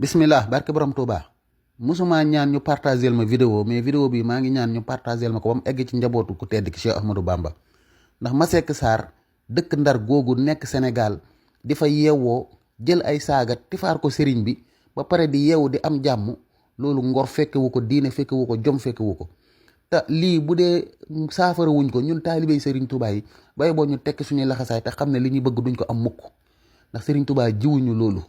bismillah barke borom Touba musuma ñaan ñu partagel ma vidéo mais vidéo bi maa ngi ñaan ñu partagel ma ko ba mu egg ci njabootu ku tedd ki Cheikh Ahmadou Bamba ndax Masseck Sarr dëkk Ndar googu nekk Sénégal di fa yeewoo jël ay saaga tifaar ko sëriñ bi ba pare di yeewu di am jàmm loolu ngor fekkewu ko, diine fekkewu ko, jom fekkewu ko. te lii bu dee saafara wuñ ko ñun taalibey sëriñ Touba yi bay boo ñu tekki suñuy laxasaay te xam ne li ñuy bëgg duñ ko am mukk ndax sëriñ Touba jiwuñu loolu.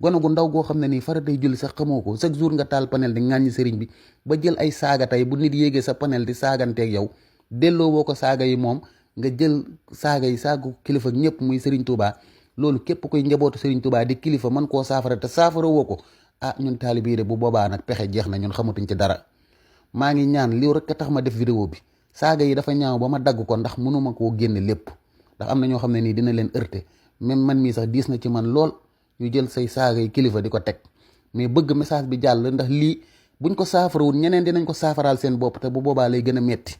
gone gu ndaw goo xam ne nii faratay julli sax xamoo ko chaque jour nga taal panel di ŋàññi sëriñ bi ba jël ay saaga tey bu nit yéegee sa panel di saaganteeg yow delloo woo ko saaga yi moom nga jël saaga yi saagu kilifa ñëpp muy sëriñ Touba. loolu képp koy njabootu sëriñ Touba di kilifa mën koo saafara te saafara woo ko ñun taalibe de bu boobaa nag pexe jeex na, ñun xamatuñ ci dara. maa ngi ñaan lii rek a tax ma def vidéo bi saaga yi dafa ñaaw ba ma dagg ko ndax mënuma koo génne lépp ndax am na ñoo xam ne nii dina leen heurter même man mii sax diis na ci man lool. ñu jël say saaga yi kilifa di ko teg mais bëgg message bi jàll ndax lii buñ ko saafarawul ñeneen dinañ ko saafaraal seen bopp te bu boobaa lay gën a metti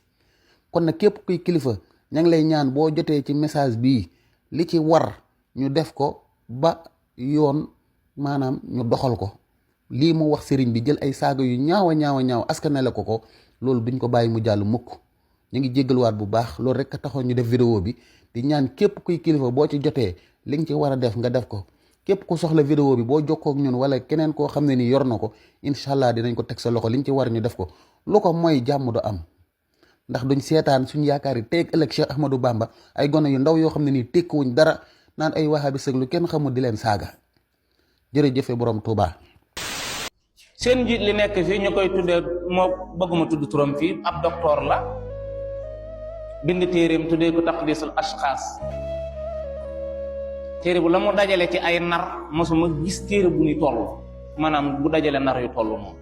kon nag képp kuy kilifa ña ngi lay ñaan boo jotee ci message bii li ci war ñu def ko ba yoon maanaam ñu doxal ko. lii mu wax sëriñ bi jël ay saaga yu ñaaw a ñaaw askanale ko loolu duñ ko bàyyi mu jàll mukk. ñu ngi jéggaluwaat bu baax loolu rek a taxoon ñu def vidéo bi di ñaan képp kuy kilifa boo ci jotee li nga ci war a def nga def ko. képp ku soxla vidéo bi boo jokkoo ak ñun wala keneen koo xam ne ni yor na ko incha allah dinañ ko teg sa loxo liñ ci war ñu def ko lu ko mooy jàmm du am ndax duñ seetaan suñu yaakaar yi tey ëllëg Cheikh Ahmadou Bamba ay gone yu ndaw yoo xam ne nii tekkiwuñ dara naan ay wahabi sëg lu kenn xamul di leen saaga jërëjëfe borom Touba. seen njiit li nekk fii ñu koy tuddee moo bëgguma tudd turam fii ab docteur la bind téeréem tuddee ko taqdisul ashxaas téere bu la mu dajale ci ay nar mosuma gis téere bu ni toll maanaam bu dajale nar yu toll moom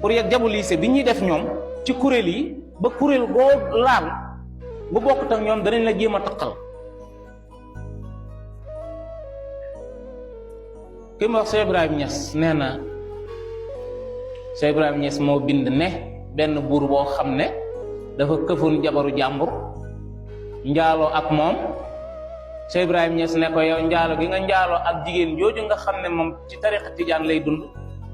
pour yegg diabolisé bi ñuy def ñoom ci kuréel yi ba kuréel boo laal bu bokkut ak ñoom danañ la jéem a taqal ki ma wax Cheikh Ibrahima Niass nee na Cheikh Ibrahima Niass moo bind ne benn buur boo xam ne dafa këfoon jabaru jàmbur njaaloo ak moom Cheikh Ibrahima Niass ne ko yow njaalo gi nga njaaloo ak jigéen jooju nga xam ne moom ci tariqa tijaan lay dund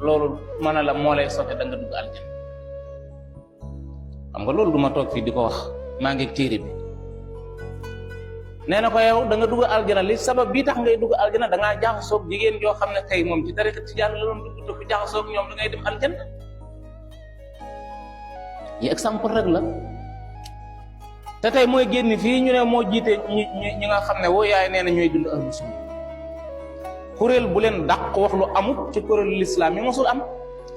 loolu mën a la moo lay sote da nga dugg aljana xam nga loolu du ma toog fii di ko wax maa ngi téere bi nee na ko yow da nga dugg aljana li sabab bii tax ngay dugg aljana da ngaa jaxasoog jigéen joo xam ne tey moom ci tariqa tijaan la doon dugg dugg jaxasoog ñoom da ngay dem aljana yi exemple rek la te tey mooy génn fii ñu ne moo jiite ñi nga xam ne woo yaay nee na ñooy dund ahlu sunna kuréel bu leen dàq wax lu amut ci kuréelu lislaam yi mosul am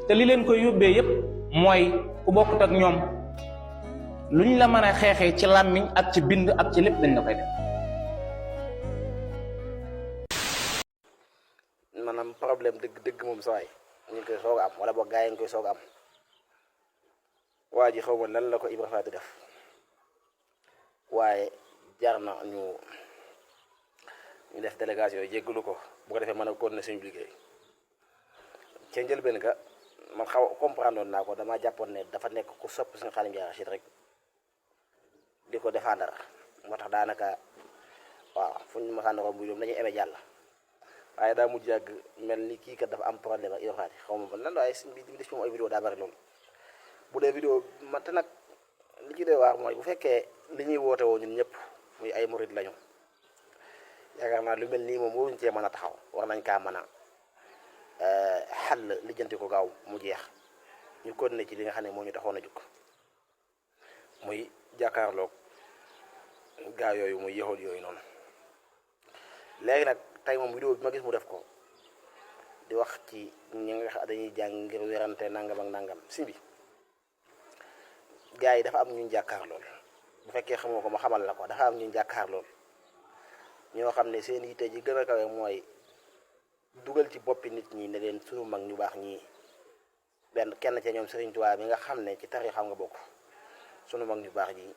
te li leen koy yóbbee yépp mooy ku bokkut ak ñoom luñ la mën a xeexee ci làmmiñ ak ci bind ak ci lépp dañ la koy def. maanaam problème dëgg moom sawaay ñu ngi koy soog a am wala boog gaa yi ngi koy soog a am waa ji xaw ma lan la ko Ibra Faty def waaye jar na ñu def délégation yi jéggalu ko bu ko defee mën a continuer suñu liggéey ca njëlbeen ga man xaw comprendre naa ko damaa jàppoon ne dafa nekk ku sopp suñu Xaadim Njaay Rachid rek di ko défendre moo tax daanaka waaw fu ñu masaan ko bu ñoom dañuy eme jàll waaye daa mujj yàgg mel ni kii kat dafa am problème ak Ibra Faty xaw ma ban lan waaye suñ bi def moom ay vidéo daa bari loolu bu dee vidéo man te nag li ci doy waar mooy bu fekkee li ñuy woote woo ñun ñëpp muy ay murid lañu yaakaar naa lu mel nii moom waruñ cee mën a taxaw war nañ kaa mën a xàll lijjanti ko gaaw mu jeex ñu continuer ci li nga xam ne moo ñu taxoon a jukk muy jàkkaarloog gaa yooyu muy yëxoot yooyu noonu. léegi nag tey moom vidéo bi ma gis mu def ko di wax ci ñi nga xam dañuy jàng ngir werante nangam ak nangam si bi gaa yi dafa am ñu jàkkaar lool bu fekkee xamoo ko ma xamal la ko dafa am ñu jàkkaar lool ñoo xam ne seen yitte ji gën a kawe mooy dugal ci boppi nit ñi ne leen sunu mag ñu baax ñii benn kenn ca ñoom Serigne Touba bi nga xam ne ci tarix xam nga bokk sunu mag ñu baax ñi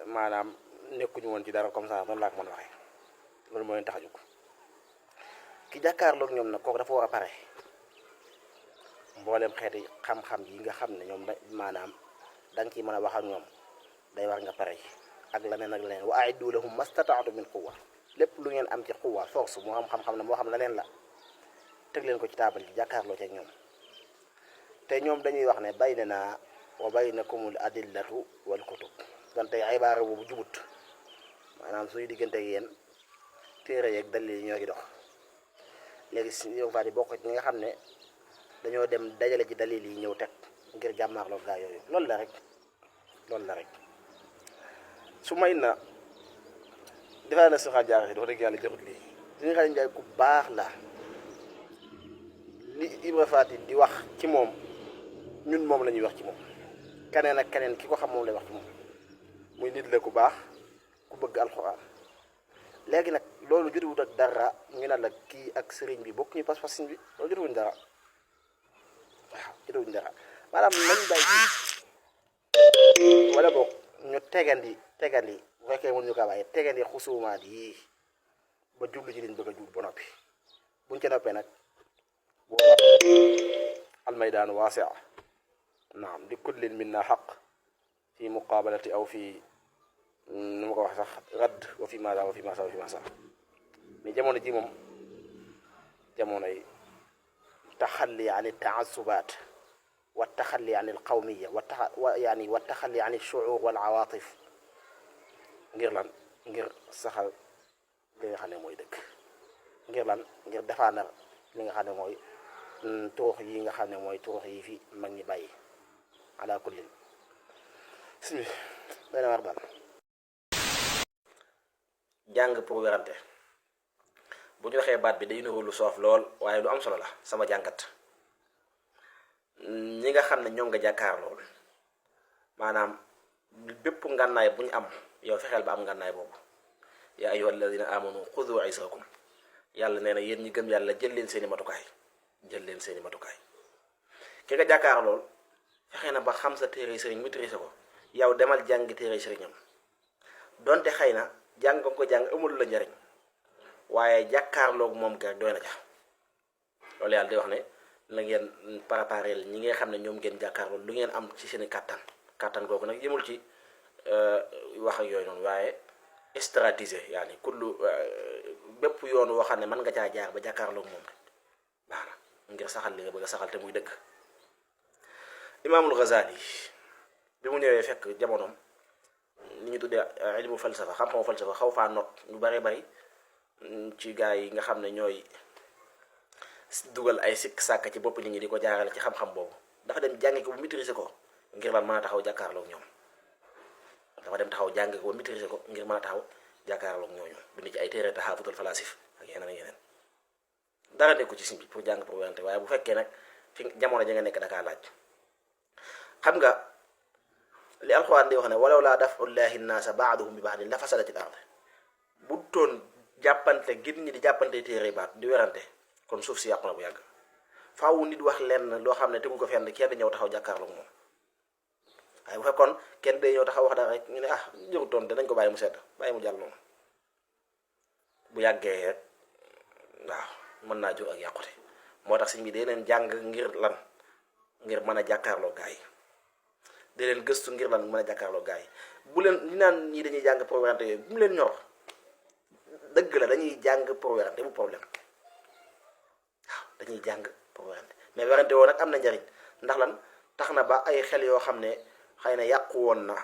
maanaam nekkuñu woon ci dara comme ça noonu laa ko mën a waxee loolu moo leen tax a jóg ki jàkkaarloog ñoom nag kooku dafa war a pare mboolem xeeti xam-xam yi nga xam ne ñoom maanaam da nga ciy mën a wax ak ñoom day war nga pare ak leneen wa a'iddu lahum mastataatu min quwwa lépp lu ngeen am ci quwwa force moo xam xam-xam ne moo xam leneen la teg leen ko ci taabal ji jàkkaarloo ci ak ñoom te ñoom dañuy wax ne baynanaa wa baynakumul adillatu wal kutub kon tey ibaara boobu jubut maanaam suñu diggante ak yéen téere yeeg dalil yi ñoo ci dox léegi si yow fa di bokk ci ñi nga xam ne dañoo dem dajale ci dalil yi ñëw teg ngir jàmmaarloo gaa yooyu loolu la rek su may na defaa na suxaa jaar si dafa dëgg yàlla jarut lii suñu Xaadim Njaay ku baax la li Ibra Faati di wax ci moom ñun moom la ñuy wax ci moom keneen ak keneen ki ko xam moom lay wax ci moom muy nit la ku baax ku bëgg alxuraan léegi nag loolu jotuwut ak dara ñu ne la kii ak sëriñ bi bokk ñu pas-pas sëriñ bi loolu jotuwuñ dara waaw jotuwuñ dara maanaam nañ bàyyi wala boog ñu tegandi bu fekkee mën ñu ko bàyyi tegandi xusumaat yii ba jublu ci liñ bëgg a jublu ba noppi buñ ca noppee nag bu almaydaanu waasia naam li kullin minna xaq fi muqaabalati aw fi nu ma ko wax sax radd wa fi maasa mais jamono ji moom jamonoy taxalli an taasubaat wa taxalli an alqawmiya wa taxalli an alshuur wal awaatif ngir lan ngir saxal li nga xam ne mooy dëgg ngir lan ngir defaanar li nga xam ne mooy turux yi nga xam ne mooy turux yi fi mag ñi bàyyi ala kullin simi dana war daal jàng pour werante bu ñu waxee baat bi day nuru lu soof lool waaye lu am solo la sama jàngat ñi nga xam ne ñoom nga jàkkaar lool maanaam bépp ngànnaay bu ñu am yow fexeel ba am ngànnaay boobu yaa ayyuha alladina amanu xudu isakum yàlla nee na yéen ñi gëm yàlla jël leen seeni matukaay ki nga jàkkaar lool fexe na ba xam sa téere sëriñ maîtrise ko yow demal jàngi téere sëriñam donte xëy na jàng nga ko jàng amul la njariñ waaye jàkkaarloog moom ga doy na ca loolu yàlla di wax ne la ngeen préparé ñi nga xam ne ñoom ngeen jàkkaarloog lu ngeen am ci seeni kàttan googu nag yëmul ci wax ak yooyu noonu waaye stratégie yaani kullu bépp yoon woo xam ne mën nga caa jaar ba jàkkaarloog moom rek baax na ngir saxal li nga bëgg a saxal te muy dëgg imaamul Ghazali bi mu ñëwee fekk jamonoom li ñu tuddee ilmu falsafa xam-xamu falsafa xaw faa not ñu bari ci gaa yi nga xam ne ñooy dugal ay sikk sàkk ci bopp nit ñi di ko jaarale ci xam-xam boobu dafa dem jàngi ko bu maîtriser ko ngir lan mën a taxaw jàkkaarloog ñoom ñooñu bind ci ay téere taxaafutul falasif ak yeneen dara nekku ci simbi pour jàng pour werante waaye bu fekkee nag fi jamono ji nga nekk dakaa laaj xam nga li alxuraan di wax ne walaw laa dafullahi nnaasa baaduhum bi baadin la fasadatil ard bu toon jàppante gin ñi di jàppante téere baat di werante kon suuf si yàqu na bu yàgg faawu nit wax lenn loo xam ne tegu ko fenn kenn ñëw taxaw jàkkaarloog moom waaye bu fekkoon kenn day ñëw taxaw wax dara rek ñu ne jërutoon danañ ko bàyyi mu sedd bàyyi mu jàll noonu bu yàggee rek waaw mën naa jur ak yàqute moo tax sëñ bi day leen jàng ngir lan ngir mën a jàkkaarloo gaa yi day leen gëstu ngir lan mën a jàkkaarloo gaa yi bu leen ñu naan ñii dañuy jàng pour werante yooyu bu mu leen ñor dëgg la dañuy jàng pour werante bu problème waaw dañuy jàng pour werante mais werante woo nag am na njariñ ndax lan tax na ba ay xel yoo xam ne xëy na yàqu woon na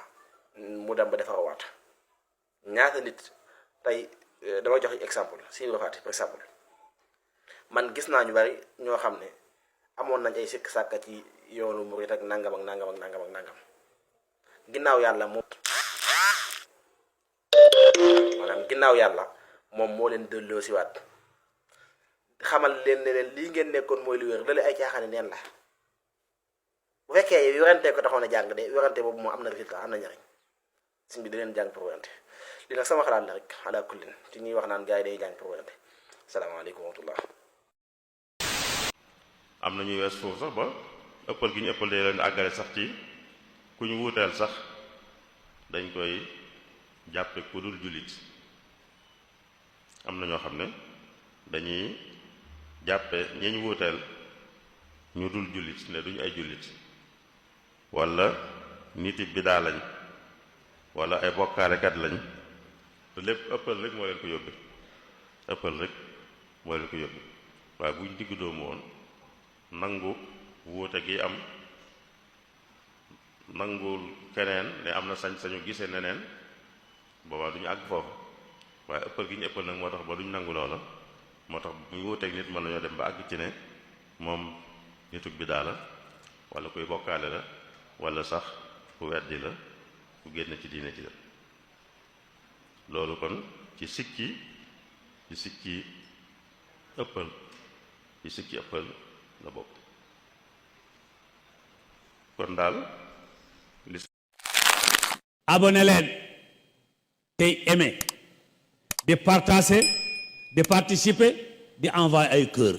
mu dem ba defarawaat ñaata nit tey dama jox exemple si Ibra Faati par exemple man gis naa ñu bari ñoo xam ne amoon nañ ay sikk sàkka ci yoonu murit ak nangam ak nangam ginnaaw yàlla moom maanaam ginnaaw yàlla moom moo leen delloo si waat xamal leen ne leen lii ngeen nekkoon mooy lu wér dale ay caaxaane neen la bu fekkee yorante ko taxoon a jàng de yorante boobu moo am na résultat am na njariñ suñ bi da leen jàng pour werante li nag sama xalaat la rek ala kullin ci ñuy wax naan gars yi day jàng pour werante salaamaaleykum wa rahmatullah am na ñuy wees foofu sax ba ëppal gi ñu ëppal day leen àggale sax ci ku ñu wuuteel sax dañ koy jàppe ku dul jullit am na ñoo xam ne dañuy jàppe ñi ñu wuuteel ñu dul jullit ne duñu ay jullit wala niti bidaa lañ wala ay bokkaalekat lañ te lépp ëppal rek moo leen ko yóbbe waaye buñ digg doomu woon nangu wuute gi am nangul keneen ne am na sañ-sañu gisee neneen boobaa duñu àgg foofu waaye ëppal gi ñu ëppal nag moo tax ba duñ nangu loola moo tax muy wuuteeg nit mën nañoo dem ba àgg ci ne moom nitug bi daala wala kuy bokkaale la wala sax ku weddi la ku génn ci diine ci la loolu kon ci sikki ëppal la bokk kon daal abonné leen tey aimé di partager di participer di envoyer ay cœur